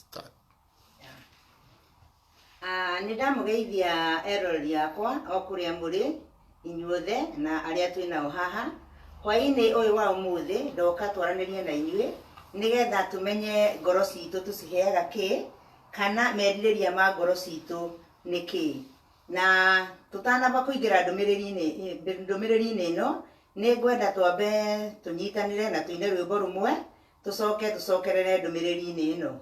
Start. Ah, nĩ ndamũgeithia eroreri akwa o kũrĩa mũrĩ inyuothe na arĩa twĩ nao haha. Hwaĩ-inĩ ũyũ wa ũmũthĩ ndoka twaranĩrie na inyuĩ nĩgetha tũmenye ngoro citũ tũciheaga kĩ kana merirĩria ma ngoro citũ nĩ kĩ. Na tũtanamba kũingĩra ndũmĩrĩri-inĩ ndũmĩrĩri-inĩ ĩno nĩ ngwenda twambe tũnyitanĩre na tũine rwĩmbo rũmwe tũcoke tũcokerere ndũmĩrĩri-inĩ ĩno.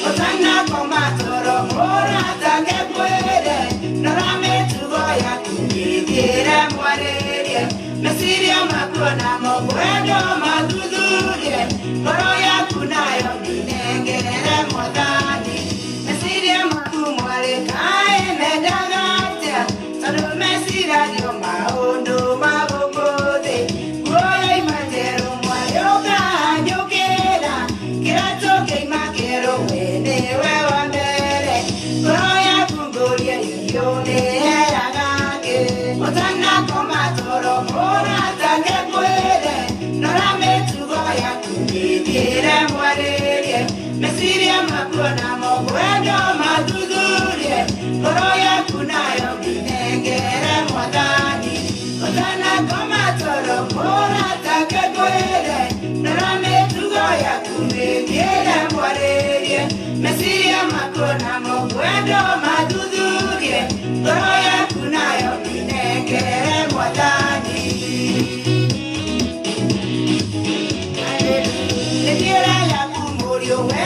Ũtanakoma toro mũrata ngĩkwĩre, rora mĩtugo yaku ĩthiĩre mwarĩrie, meciria maku namo ngwenda ũmathuthurie, ngoro yaku nayo mĩnengere Mwathani. Meciria maku mwarĩ kaĩ mendaga atĩa, tondũ meciragio maũndũ ma gũkũ thĩ. Nguo yoima njerũ mwarĩ ũkahanyũkĩra, kĩratũ kĩoima kĩerũ we nĩwe wa mbere. Ngoro yaku ngũrie irio ũmĩheaga kĩ? Ũtanakoma toro mũrata ngĩkwĩre, rora mĩtugo yaku ĩthiĩre mwarĩrie, meciria maku namo ngwenda ũmathuthurie, ngoro yaku nayo mĩnengere Mwathani. Ũtanakoma toro mũrata ngĩkwĩre, rora mĩtugo yaku ĩthiĩre mwarĩrie, meciria maku namo ngwenda ũmathuthurie, ngoro yaku nayo mĩnengere Mwathani. Mĩthiĩre yaku mũriũ we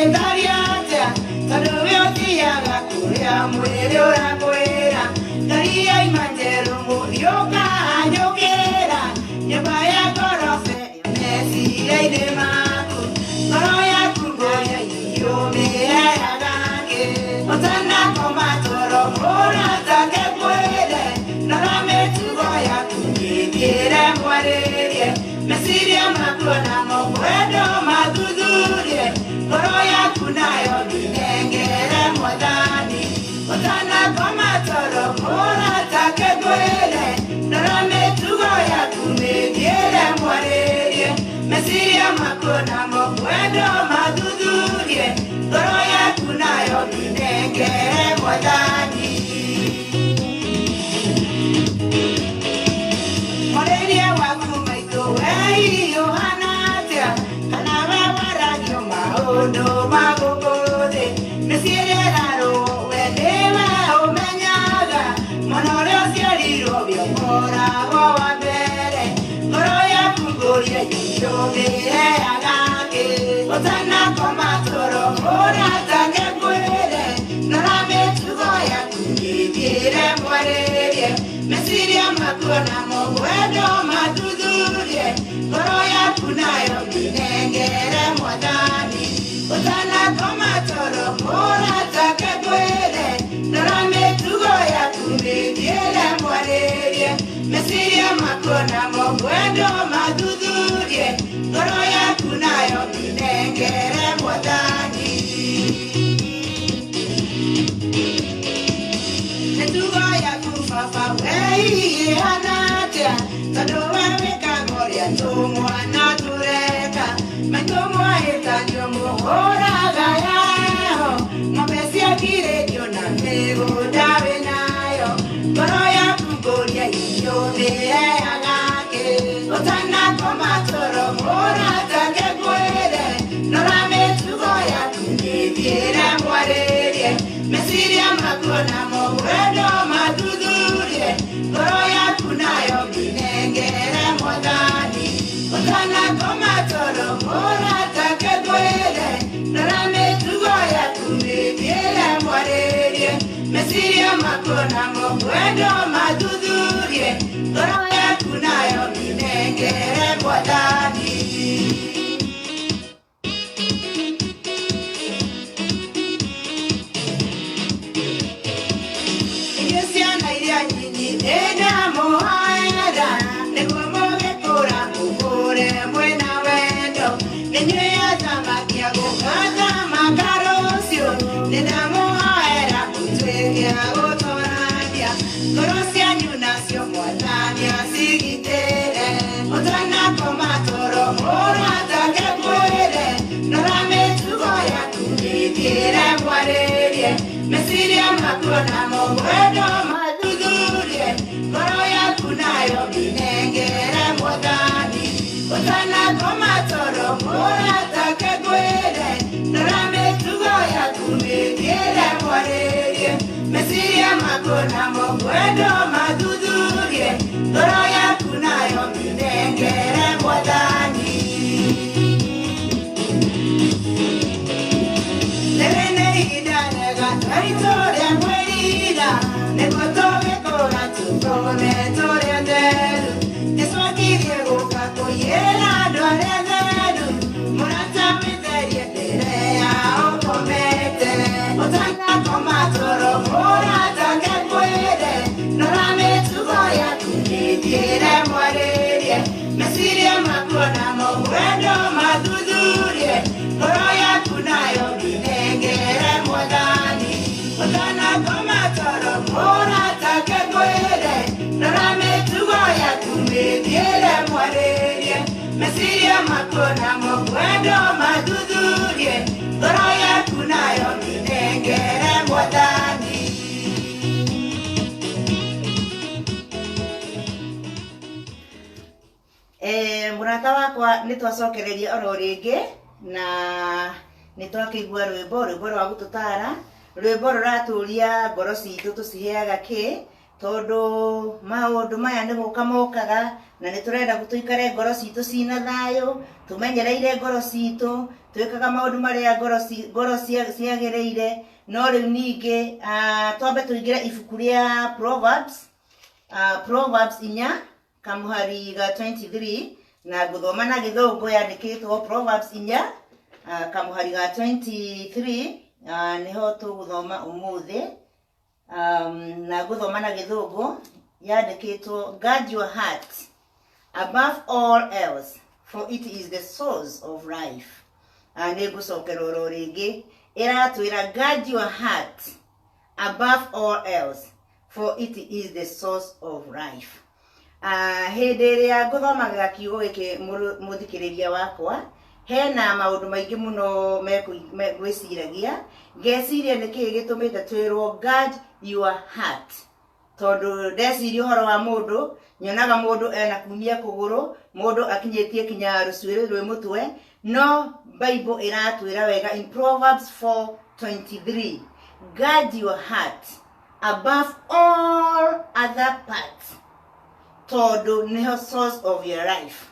ĩtharia atĩa, tondũ we ũthiaga kũrĩa mwĩrĩ ũrakwĩra. Ngari yaima njerũ mũriũ ũkahanyũkĩra, nyũmba ya ngoroba meciria-inĩ maku, ngoro yaku ngũria irio ũmĩheaga kĩ? Ũtanakoma toro mũrata ngĩkwĩre, rora mĩtugo yaku ĩthiĩre mwarĩrie, meciria maku namo ngwenda ũmathuthurie, ngoro yaku nayo mĩnengere Mwathani. Ũtanakoma toro mũrata ngĩkwĩre, rora mĩtugo yaku mĩthiĩre mwarĩrie, meciria maku namo ngwenda ũmathuthurie, ngoro yaku nayo mĩnengere Mwathani. Mwarĩrie waku maitũ we ũhana atĩa, kana we waragio maũndũ ma gũkũ thĩ? Mĩciĩ ĩrĩa ĩrarũo we nĩwe ũmenyaga, mwana ũrĩa ũciarirwo we ũkoragwo wa mbere. Ngoro yaku ngũrie irio ũmĩheaga kĩ? Ũtanakoma toro mũrata ngĩkwĩre, rora mĩtugo yaku ĩthiĩre mwarĩrie, meciria maku namo ngwenda ũmathuthurie, ngoro yaku nayo mĩnengere Mwathani. Ũtanakoma toro mũrata ngĩkwĩre, rora mĩtugo yaku mĩthiĩre mwarĩrie, meciria maku namo ngwenda ũmathuthurie, ngoro yaku nayo mĩnengere Mwathani. Mĩtugo yaku baba we ĩhana atĩa, tondũ we wĩkaga ũrĩa tũmwana tũreka, maitũ mwahĩtanio mũhũraga yaho, ng'ombe ciakirĩtio na mĩgũnda wĩnayo, ngoro yaku ngũria irio ũmĩheaga kĩ? Ũtanakoma toro mũrata ngĩkwĩre, rora mĩtugo yaku ĩthiĩre mwarĩrie, meciria maku namo ngwenda ũmathuthurie, ngoro yaku nayo mĩnengere Mwathani. Ũtanakoma toro mũrata ngĩkwĩre, rora mĩtugo yaku ĩthiĩre mwarĩrie, meciria maku namo ngwenda ũmathuthurie, ngoro yaku nayo mĩnengere Mwathani. Inyuĩ ciana iria nyinyi nĩndamũhoera, nĩguo mũgĩkũra mũkũre mwĩna wendo. Nĩnyuĩ athamaki namo wendo mathuthurie ngoro yaku nayo mĩnengere Mwathani. Ũtanakoma toro mũratake ngwĩre, rora mĩtugo yaku mĩthiĩre mwarĩrie, meciria maku namo wendo mathuthurie ngoro yaku nayo mĩnengere Mwathani. Rĩrĩ nĩ ihinda rĩega aritũ rĩa kwĩrira, nĩguo tũgĩkũra tũkũre tũrĩ atheru. Jesũ akirie gũka kũiyĩra andũ arĩa atheru, mũrata wĩtherie mbere ya ũkomete. Ũtanakoma toro mũrata ngwĩre, rora mĩtugo yaku mĩthiĩre mwarĩrie, meciria maku namo wendo mathuthurie, ngoro yaku nayo mĩnengere Mwathani. Ũtanakoma toro mũrata ngwĩre, rora mĩtugo yaku mĩthiĩre mwarĩrie, meciria maku namo wendo mathuthurie, ngoro yaku nayo mĩnengere Mwathani. Mũrata wakwa nĩ twacokereria oro rĩngĩ na nĩ twakĩigua rwĩmbo rwĩmbo rwa gũtũtara, rwĩmbo rũratũria ngoro citũ tũciheaga kĩ, tondũ maũndũ maya nĩ gũka mokaga na nĩ tũrenda tũikare ngoro citũ cina thayũ, tũmenyereire ngoro citũ, twĩkaga maũndũ marĩa ngoro ciagĩrĩire. No rĩu ningĩ twambe tũingĩre ibuku rĩa Proverbs, Proverbs 4 kamũhari ga 23, na ngũthoma na Gĩthũngũ yandĩkĩtwo Proverbs 4 kamũhari ga 23, nĩho tũgũthoma ũmũthĩ. Na ngũthoma na Gĩthũngũ yandĩkĩtwo, guard your heart above all else, for it is the source of life. Nĩ ngũcokera oro rĩngĩ, ĩratwĩra guard your heart above all else, for it is the source of life. Hĩndĩ ĩrĩa ngũthomaga kiugo gĩkĩ mũthikĩrĩria wakwa, hena maũndũ maingĩ mũno ngwĩciragia, ngeciria nĩkĩĩ gĩtũmĩte twĩrwo guard your heart, tondũ ndeciria ũhoro wa mũndũ nyonaga mũndũ ena kumia kũgũrũ, mũndũ akinyĩtie kinya rũcuĩrĩ rwĩ mũtwe, no Bible ĩratwĩra wega in Proverbs 4:23, guard your heart above all other parts, tondũ nĩho source of your life.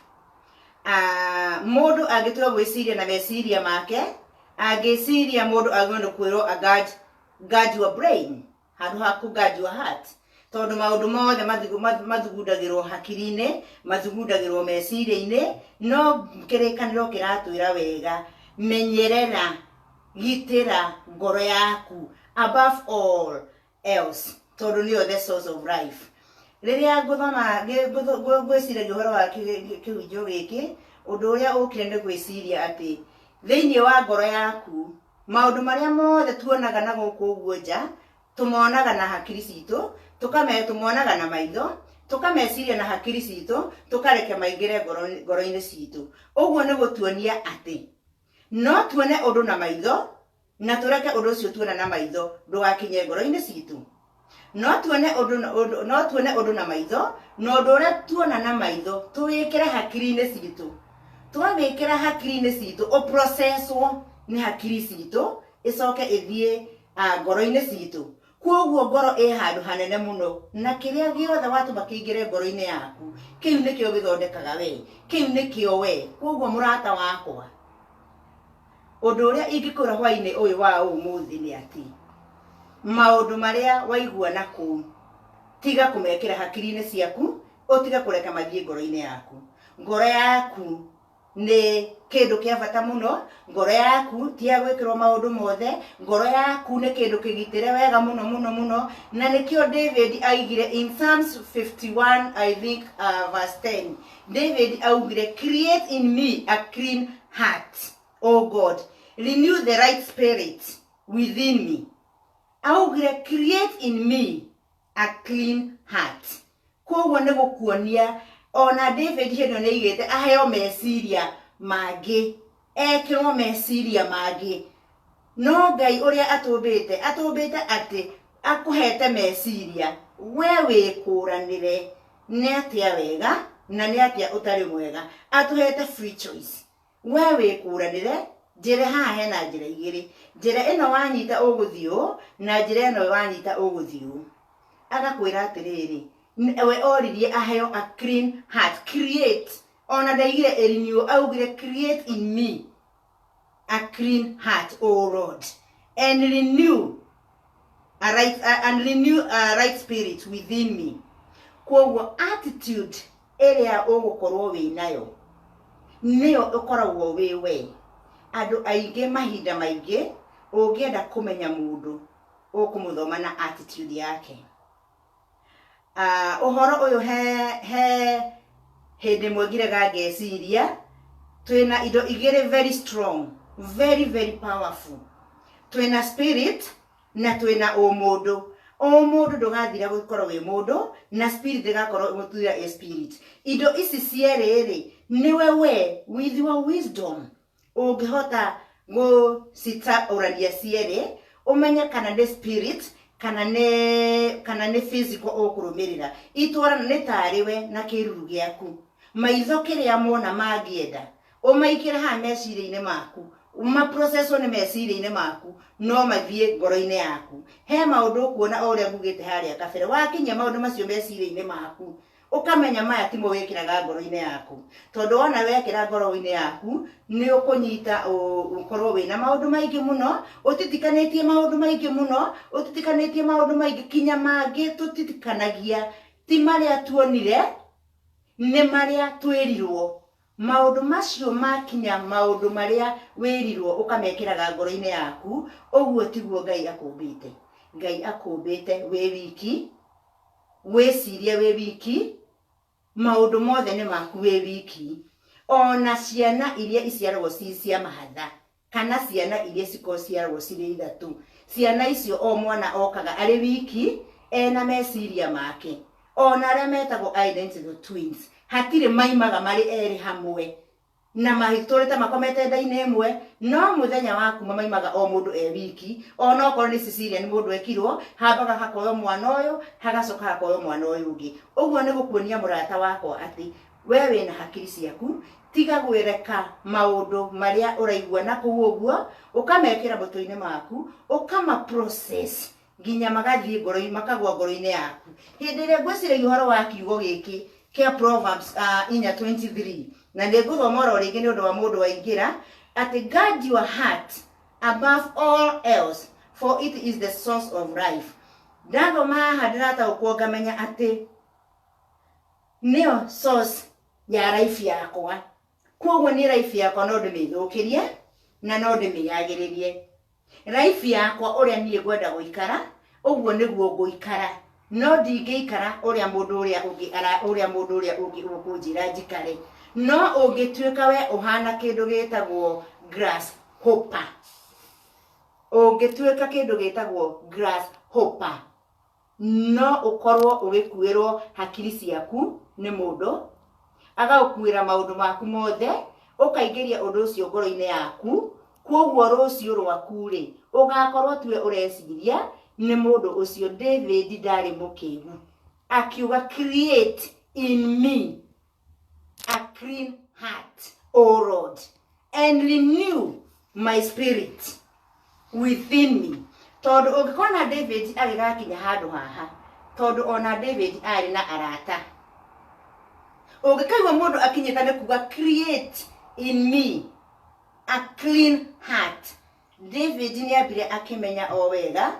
Mũndũ angĩtua gwĩciria na meciria make, angĩciria mũndũ agĩrĩirwo nĩ kwĩrwo guard your brain handũ ha kũ guard your heart, tondũ maũndũ mothe mathugundagĩrwo hakiri-inĩ, mathugundagĩrwo meciria-inĩ. No kĩrĩkanĩro kĩratwĩra wega, menyerera, gitĩra ngoro yaku above all else, tondũ nĩyo the source of life. Rĩrĩa ngũthoma ngwĩciragia ũhoro wa kĩhunjio gĩkĩ, ũndũ ũrĩa ũkire nĩ gwĩciria atĩ thĩinĩ wa ngoro yaku maũndũ marĩa mothe tuonaga na gũkũ ũguo nja tũmonaga na hakiri citũ, tũmonaga na maitho, tũkameciria na hakiri citũ, tũkareke maingĩre ngoro-inĩ citũ. Ũguo nĩ gũtuonia atĩ no tuone ũndũ na maitho na tũreke ũndũ ũcio tuona na maitho ndũgakinye ngoro-inĩ citũ. No tuone ũndũ, no tuone ũndũ na maitho, na ũndũ ũrĩa tuona na maitho tũwĩkĩre hakiri-inĩ citũ. Twawĩkĩra hakiri-inĩ citũ, ũprocesswo nĩ hakiri citũ, ĩcoke ĩthiĩ ngoro-inĩ citũ. Koguo ngoro ĩ handũ hanene mũno, na kĩrĩa gĩothe watũma kĩingĩre ngoro-inĩ yaku, kĩu nĩkĩo gĩthondekaga we, kĩu nĩkĩo we. Koguo mũrata wakwa, ũndũ ũrĩa ingĩkwĩra hwaĩ-inĩ ũyũ wa ũmũthĩ nĩ atĩ maũndũ marĩa waigua na kũu, tiga kũmekĩra hakiri-inĩ ciaku, ũtige kũreka mathiĩ ngoro-inĩ yaku. Ngoro yaku nĩ kĩndũ kĩa bata mũno, ngoro yaku ti ya gwĩkĩrwo maũndũ mothe, ngoro yaku nĩ kĩndũ kĩgitĩre wega mũno mũno mũno, na nĩkĩo David aigire in Psalms 51, I think, verse 10, David augire, create in me a clean heart, O God, renew the right spirit within me. Augire create in me a clean heart. Koguo nĩ gũkuonia ona David hĩndĩ ĩyo nĩ aigĩte aheo meciria mangĩ, ekĩrwo meciria mangĩ. No Ngai ũrĩa atũmbĩte, atũmbĩte atĩ Akũhete meciria we wĩkũranĩre nĩ atĩa wega na nĩ atĩa ũtarĩ mwega. Atũhete free choice, we wĩkũranĩre njĩra. Haha hena njĩra igĩrĩ, njĩra ĩno wanyita ũgũthiĩ ũũ na njĩra ĩno wanyita ũgũthiĩ ũũ. Agakwĩra atĩrĩrĩ, we oririe aheo a clean heart, create, ona ndaigire a renew, augire create in me a clean heart, O Lord, and renew a right, and renew a right spirit within me. Koguo attitude ĩrĩa ũgũkorwo wĩ nayo nĩyo ũkoragwo wĩ we. Andũ aingĩ mahinda maingĩ ũngĩenda kũmenya mũndũ ũkũmũthoma na attitude yake. Ũhoro ũyũ he hĩndĩ ĩmwe ngirega ngeciria twĩna indo igĩrĩ very strong, very very powerful. Twĩna spirit na twĩna ũmũndũ. Ũmũndũ ndũgathira gũkorwo wĩ mũndũ na spirit ĩgakorwo gũthira ĩ spirit. Indo ici cierĩ rĩ, nĩwe we with your wisdom ũngĩhota gũcitaũrania cierĩ, ũmenye kana nĩ spirit kana nĩ physical ũkũrũmĩrĩra. Itwarana nĩ tarĩ we na kĩruru gĩaku. Maitho kĩrĩa mona mangĩenda ũmaikĩre haha meciria-inĩ maku, maprocesswo nĩ meciria-inĩ maku, no mathiĩ ngoro-inĩ yaku. He maũndũ ũkuona o ũrĩa ngugĩte harĩa kabere, wakinyia maũndũ macio meciria-inĩ maku ũkamenya maya timo wĩkĩraga ngoro-inĩ yaku, tondũ wona wekĩra ngoro-inĩ yaku nĩ ũkũnyita ũkorwo wĩna maũndũ maingĩ mũno ũtitikanĩtie, maũndũ maingĩ mũno ũtitikanĩtie, maũndũ maingĩ kinya mangĩ tũtitikanagia ti marĩa tuonire, nĩ marĩa twĩrirwo. Maũndũ macio makinya, maũndũ marĩa wĩrirwo ũkamekĩraga ngoro-inĩ yaku, ũguo tiguo Ngai akũmbĩte. Ngai akũmbĩte wĩ wiki, wĩcirie wĩ wiki, maũndũ mothe nĩ maku wĩ wiki. Ona ciana iria iciaragwo ci cia mahatha kana ciana iria cikorwo ciaragwo cirĩ ithatũ, ciana icio o mwana okaga arĩ wiki ena meciria make. Ona arĩa metagwo identical twins hatirĩ maimaga marĩ erĩ hamwe na mahĩtũrĩte makomete nda-inĩ ĩmwe, no mũthenya wa kuma maimaga o mũndũ e wiki. Ona okorwo nĩ cesarean mũndũ ekirwo, hambaga hakoywo mwana ũyũ, hagacoka hakoywo mwana ũyũ ũngĩ. Ũguo nĩ gũkuonia mũrata wakwa atĩ we wĩna hakiri ciaku, tiga gwĩreka maũndũ marĩa ũraigua na kũu ũguo ũkamekĩra mũtwe-inĩ maku, ũkama process nginya magathiĩ ngoro, makagwa ngoro-inĩ yaku. Hĩndĩ ĩrĩa ngwĩciragia ũhoro wa kiugo gĩkĩ kĩa Proverbs 4:23, na nĩ ngũthoma oro rĩngĩ nĩ ũndũ wa mũndũ waingĩra, atĩ guard your heart above all else, for it is the source of life. Ndathoma haha ndĩrataũkwo ngamenya atĩ nĩyo source ya life yakwa. Koguo nĩ life yakwa no ndĩmĩthũkĩrie na no ndĩmĩagĩrĩrie. Life yakwa ũrĩa niĩ ngwenda gũikara ũguo nĩguo ngũikara, no ndingĩikara ũrĩa mũndũ ũrĩa ũngĩ ũrĩa mũndũ ũrĩa ũngĩ ũkũnjĩra njikare. No ũngĩtuĩka we ũhana kĩndũ gĩtagwo grasshopper, ũngĩtuĩka kĩndũ gĩtagwo grasshopper, no ũkorwo ũgĩkuĩrwo hakiri ciaku nĩ mũndũ, agagũkuĩra maũndũ maku mothe, ũkaingĩria ũndũ ũcio ngoro-inĩ yaku. Koguo rũciũ rwaku rĩ, ũgakorwo tiwe ũreciria, nĩ mũndũ ũcio. David ndarĩ mũkĩgu, akiuga create in me a clean heart, O Lord, and renew my spirit within me. Tondũ ũngĩkona David agĩgakinya handũ haha, tondũ ona David arĩ na arata, ũngĩkaigua mũndũ akinyĩte nĩ kuga create in me a clean heart, David nĩ ambire akĩmenya o wega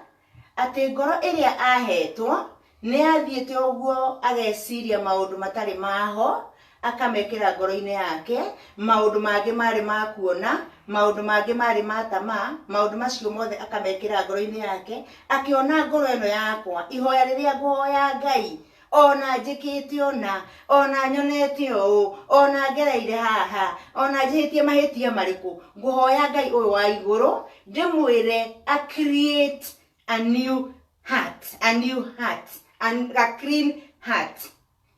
atĩ ngoro ĩrĩa ahetwo nĩ athiĩte ũguo ageciria maũndũ matarĩ maho, akamekĩra ngoro-inĩ yake, maũndũ mangĩ marĩ ma kuona, maũndũ mangĩ marĩ ma tamaa, maũndũ macio mothe akamekĩra ngoro-inĩ yake. Akĩona ngoro ĩno yakwa, ihoya rĩrĩa ngũhoya Ngai, ona njĩkĩte ona ona nyonete ũũ, ona ngereire haha, ona njĩhĩtie mahĩtia marĩkũ, ngũhoya Ngai ũyũ wa igũrũ ndĩmwĩre a create a new heart, a new heart, a clean heart.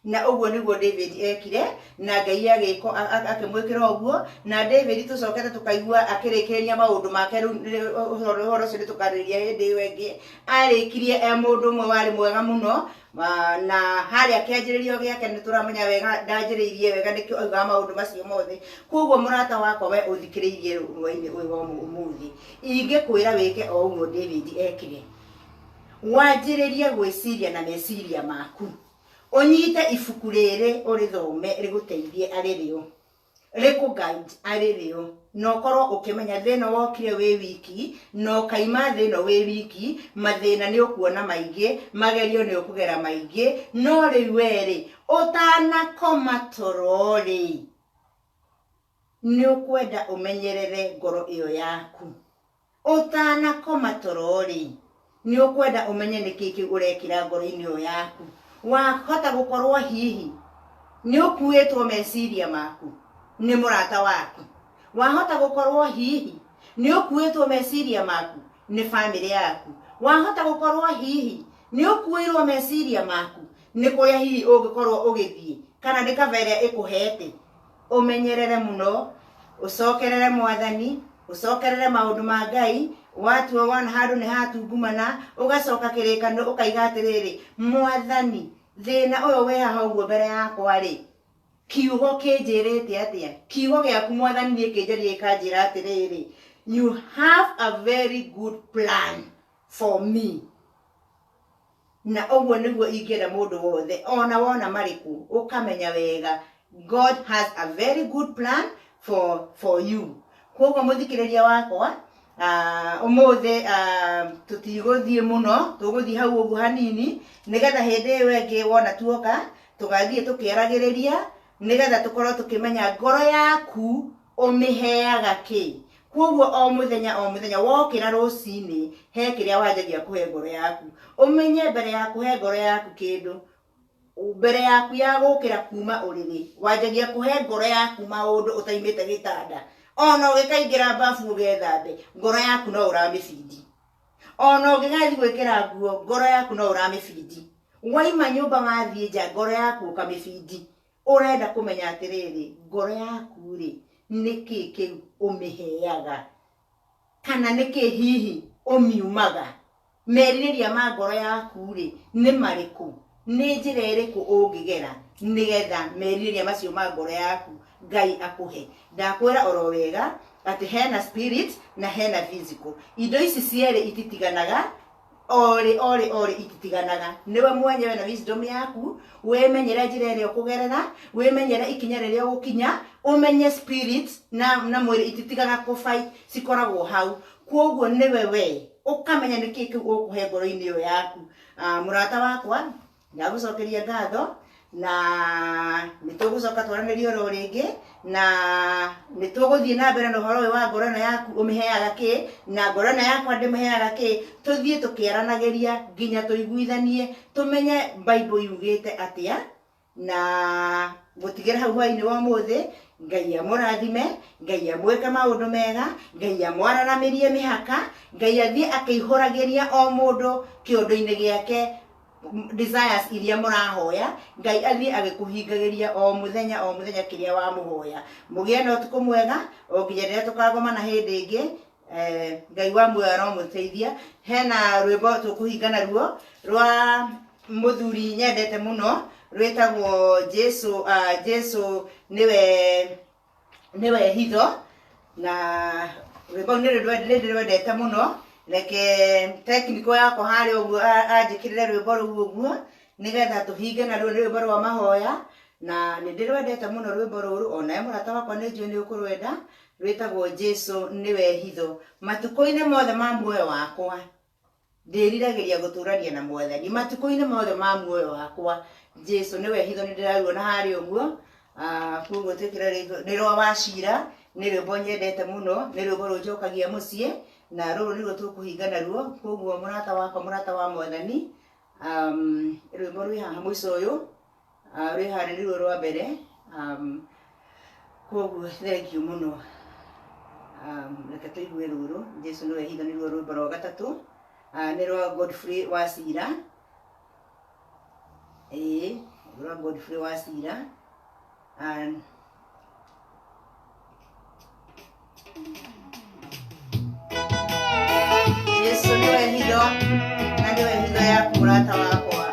Na ũguo nĩguo David ekire, na Ngai agĩko akĩmwĩkĩra ũguo. Na David tũcokete tũkaigua akĩrĩkĩrĩria maũndũ make. Rĩu ũhoro ũcio nĩ tũkarĩrĩria hĩndĩ ĩyo ĩngĩ. Arĩkirie e mũndũ ũmwe warĩ mwega mũno. Na harĩa kĩanjĩrĩrio gĩake nĩ tũramenya wega ndanjĩrĩirie wega, nĩkĩo augaga maũndũ macio mothe. Koguo mũrata wakwa, we ũthikĩrĩirie rwainĩ ũyũ wa ũmũthĩ, ingĩkwĩra wĩke o ũguo David ekire. Wanjĩrĩrie gwĩciria na meciria maku, ũnyite ibuku rĩrĩ ũrĩthome, rĩgũteithie arĩ rĩo, rĩkũ guide arĩ rĩo, na ũkorwo ũkĩmenya thĩna wokire wĩ wiki na ũkaima thĩna wĩ wiki. Mathĩna nĩ ũkuona maingĩ, magerio nĩ ũkũgera maingĩ, no rĩu werĩ ũtanakoma toro rĩ, nĩ ũkwenda ũmenyerere ngoro ĩyo yaku. Ũtanakoma toro rĩ, nĩ ũkwenda ũmenye nĩkĩ kĩu ũrekĩra ngoro-inĩ ĩyo yaku. Wahota gũkorwo hihi nĩ ũkuĩtwo meciria maku nĩ mũrata waku, wahota gũkorwo hihi nĩ ũkuĩtwo meciria maku nĩ bamĩrĩ yaku, wahota gũkorwo hihi nĩ ũkuĩirwo meciria maku nĩ kũrĩa hihi ũngĩkorwo ũgĩthiĩ, kana nĩ kaba ĩrĩa ĩkũhete. Ũmenyerere mũno, ũcokerere Mwathani, ũcokerere maũndũ ma Ngai. Watua wona handũ nĩ hatungumana, ũgacoka kĩrĩkanĩro, ũkaiga atĩrĩrĩ, "Mwathani, thĩna ũyũ wĩ haha ũguo mbere yakwa rĩ, kiugo kĩnjĩrĩte atĩa? Kiugo gĩaku, Mwathani, niĩ kĩnjaria gĩkanjĩra atĩrĩrĩ, you have a very good plan for me." Na ũguo nĩguo ingĩenda mũndũ wothe, ona wona marĩkũ, ũkamenya wega God has a very good plan for you. Koguo mũthikĩrĩria wakwa, ũmũthĩ tũtigũthiĩ mũno, tũgũthiĩ hau ũguo hanini, nĩgetha hĩndĩ ĩyo ĩngĩ wona tuoka tũgathiĩ tũkĩaragĩrĩria, nĩgetha tũkorwo tũkĩmenya ngoro yaku ũmĩheaga kĩ. Koguo o mũthenya o mũthenya wokĩra rũcinĩ, he kĩrĩa wanjagia kũhe ngoro yaku. Ũmenye mbere ya kũhe ngoro yaku kĩndũ, mbere yaku ya gũkĩra kuma ũrĩrĩ, wanjagia kũhe ngoro yaku maũndũ ũtaimĩte gĩtanda. Ona ũgĩkaingĩra bafu ũgethambe, ngoro yaku no ũramĩbindi. Ona ũngĩgathiĩ gwĩkĩra nguo, ngoro yaku no ũramĩbindi. Waima nyũmba wathiĩ nja, ngoro yaku ũkamĩbindi. Ũrenda kũmenya atĩrĩrĩ, ngoro yaku rĩ, nĩkĩ kĩu ũmĩheaga, kana nĩkĩ hihi ũmiumaga? Merirĩria ma ngoro yaku rĩ, nĩ marĩkũ? Nĩ njĩra ĩrĩkũ ũngĩgera nĩgetha merirĩria macio ma ngoro yaku Ngai akũhe? Ndakwĩra oro wega atĩ hena spirit na hena physical. Indo ici cierĩ ititiganaga, orĩ orĩ orĩ ititiganaga. Nĩwe mwenyewe na wisdom yaku wĩmenyere njĩra ĩrĩa ũkũgerera, wĩmenyere ikinya rĩrĩa ũgũkinya, ũmenye spirit na mwĩrĩ ititigaga kũfight, cikoragwo hau. Koguo nĩwe we ũkamenya nĩkĩ kĩu ũkũhe ngoro-inĩ ĩyo yaku. Mũrata wakwa, ndagũcokeria ngatho, na nĩ tũgũcoka twaranĩrie oro rĩngĩ, na nĩ tũgũthiĩ na mbere na ũhoro ũyũ wa ngoro ĩno yaku ũmĩheaga kĩ, na ngoro ĩno yakwa ndĩmĩheaga kĩ. Tũthiĩ tũkĩaranagĩria nginya tũiguithanie, tũmenye Bible yugĩte atĩa. Na gũtigĩra hau hwainĩ wa ũmũthĩ, Ngai amũrathime, Ngai amwĩke maũndũ mega, Ngai amwararamĩrie mĩhaka, Ngai athiĩ akĩihũragĩria o mũndũ kĩũndũ-inĩ gĩake desires iria mũrahoya. Ngai athiĩ agĩkũhingagĩria o mũthenya o mũthenya kĩrĩa wamũhoya. Mũgĩe na ũtukũ mwega o nginya rĩrĩa tũkagomana hĩndĩ ĩngĩ. Ngai wa muoyo aromũteithia. Hena rwĩmbo tũkũhinga naruo rwa mũthuri nyendete mũno, rwĩtagwo Jesu, Jesu nĩwe hitho. Na rwĩmbo nĩ ndĩrwendete mũno. Reke technical yakwa harĩa ũguo anjĩkĩrĩre rwĩmbo rũu ũguo, nĩgetha tũhinge naruo. Nĩ rwĩmbo rwa mahoya na nĩ ndĩrwendete mũno rwĩmbo rũrũ. Onawe mũrata wakwa, nĩ njũĩ nĩ ũkũrwenda. Rwĩtagwo "Jesu nĩwe hitho". Matukũ-inĩ mothe ma muoyo wakwa ndĩriragĩria gũtũrania na Mwathani, matukũ-inĩ mothe ma muoyo wakwa Jesu nĩwe hitho. Nĩ ndĩraruona harĩa ũguo. Koguo twĩkĩre rwĩmbo, nĩ rwa Wacira, nĩ rwĩmbo nyendete mũno, nĩ rwĩmbo rũnjokagia mũciĩ, na rũrũ nĩruo tũkũhinga naruo. Koguo mũrata wakwa, mũrata wa Mwathani, rwĩmbo rwĩ haha mũico ũyũ, rwĩ harĩa nĩruo rwa mbere. Koguo thank you mũno. Reke tũigue rũrũ, "Jesu nĩwe hitho", nĩruo rwĩmbo rwa gatatũ. Nĩ rwa Godfrey Wacira. Ĩĩ. Rwa Godfrey Wasira. And Jesu niwe hitho na niwe hitho yaku mũrata wakwa.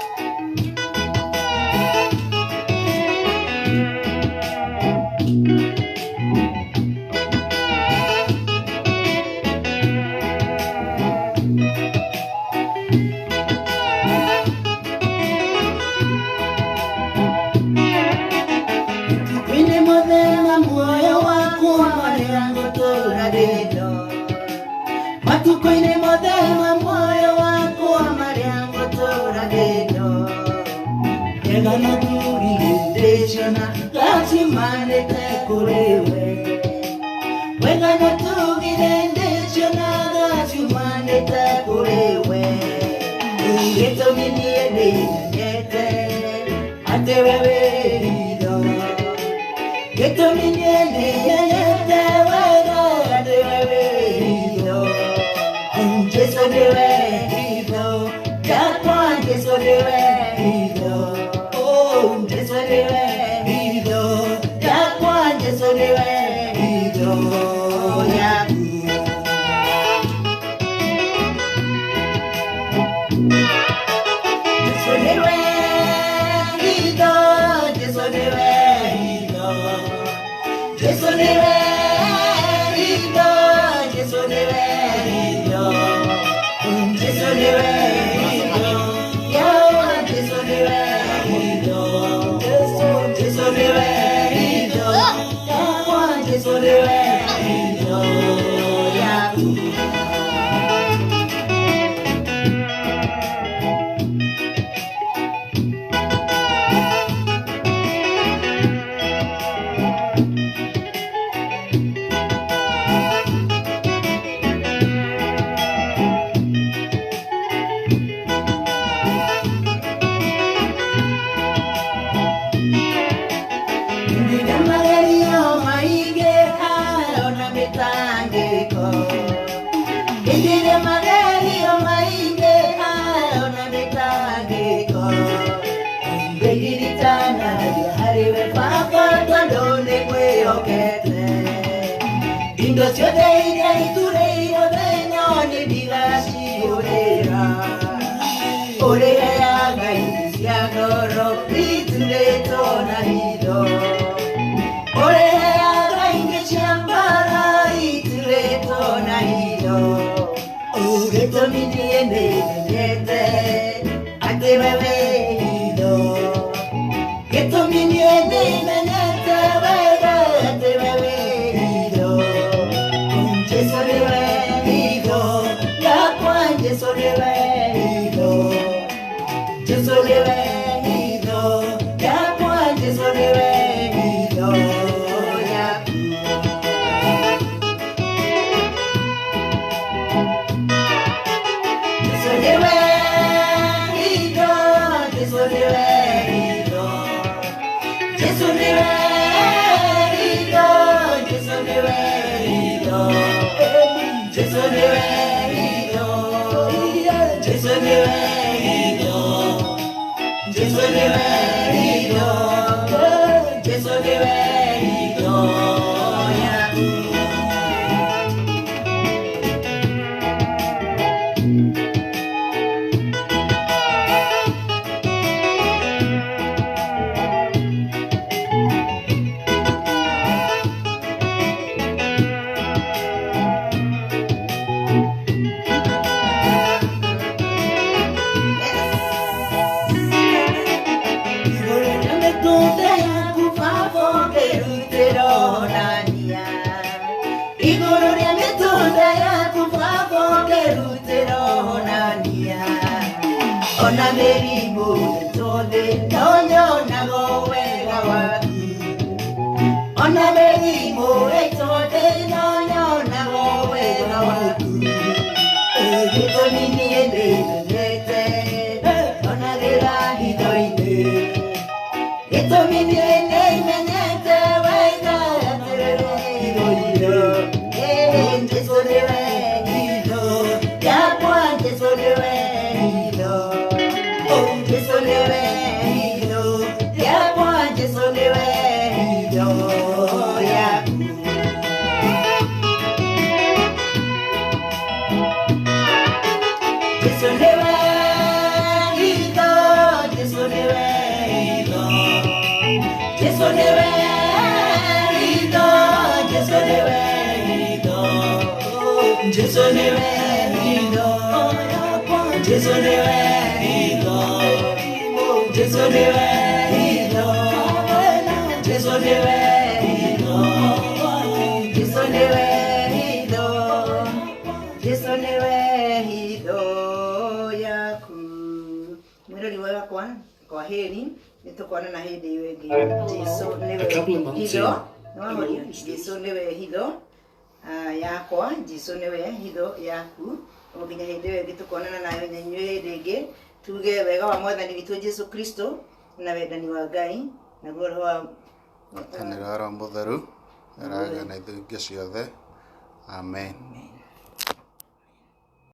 Wine muthenya muoyo wakwa marĩa ngũtũũra ndĩ matukũ-inĩ mothe ma muoyo wakwa marĩa ngũtũũra ndĩ wega na tũgire ndĩciona gacimanĩte kũrĩ we. Wega na tũgire ndĩciona gacimanĩte kũrĩ we. Gĩtũmi niĩ nĩmenyete atĩ we wĩ hitho. Gĩtũmi niĩ nĩmenyete wega atĩ we wĩ hitho. Jesu nĩwe hitho yakwa, Jesu nĩwe hitho. Oh, Jesu nĩwe hitho yakwa, Jesu nĩwe hitho yaku. Jesu nĩwe hitho, Jesu nĩwe hitho. Jesu nĩwe hitho, Jesu nĩwe hitho. Jesu nĩwe hitho, yawa Jesu nĩwe hitho. Jesu nĩwe hitho, yakwa Jesu nĩwe hitho yaku. Ndĩna magerio maingĩ ona mĩtangĩko. Ndĩna magerio maingĩ ona mĩtangĩko. Ngĩririkanagia harĩ we Baba tondũ nĩngwĩhokete. Indo ciothe iria iturĩirwo thĩ-inĩ nĩ ndigaciũrĩra. Ũrĩheaga indo cia goro iturĩtwo na hitho. Ũrĩheaga indo cia mbaara iturĩtwo na hitho. Gĩtũmi niĩ nĩmenyete atĩ we wĩ hitho. Gĩtũmi niĩ nĩmenyete wega atĩ we wĩ hitho. Jesu nĩwe hitho yakwa, Jesu nĩwe hitho. Jesu nĩwe hitho yakwa, Jesu nĩwe hitho yaku. Jesu nĩwe hitho, Jesu nĩwe hitho. Jesu nĩwe hitho, Jesu nĩwe hitho. Jesu nĩwe hitho, Jesu nĩwe hitho. Jesu nĩwe hitho, Jesu nĩwe hitho yaku. Igũrũ rĩa mĩtũnda yaku Baba ũngĩrutĩra onania. Igũrũ rĩa mĩtũnda yaku Baba ũngĩrutĩra onania. Ona mĩrimũ ĩtwo thĩ no nyonaga wega waku. Ona mĩrimũ ĩtwo thĩ no nyonaga wega waku. Gĩtũmi niĩ nĩmenyete onagĩra hitho-inĩ. Gĩtũmi niĩ nĩmenyete wega atĩ we wĩ hitho-inĩ. Jesu nĩwe hitho yakwa, Jesu nĩwe hitho. Oh, Jesu nĩwe hitho Jesu nĩwe hitho yakwa, Jesu nĩwe hitho, Jesu nĩwe hitho, Jesu nĩwe hitho, Jesu nĩwe hitho, Jesu nĩwe hitho yaku. Mwĩrori wakwa, kwa heri, nĩ tũkonana hĩndĩ ĩyo ĩngĩ. Jesu nĩwe A couple of months hitho in, nĩwahoria. Jesu nĩwe hitho yakwa, Jesu nĩwe hitho yaku. O nginya hĩndĩ ĩyo ĩngĩ tũkonana nayo na inyuĩ hĩndĩ ĩngĩ, tuge wega wa Mwathani witũ Jesu Kristo na wendani wa Ngai naguo roho wa Ngwatanĩro ya Roho Mũtheru ĩragĩa na ithuĩ hingo ciothe. Amen. Amen.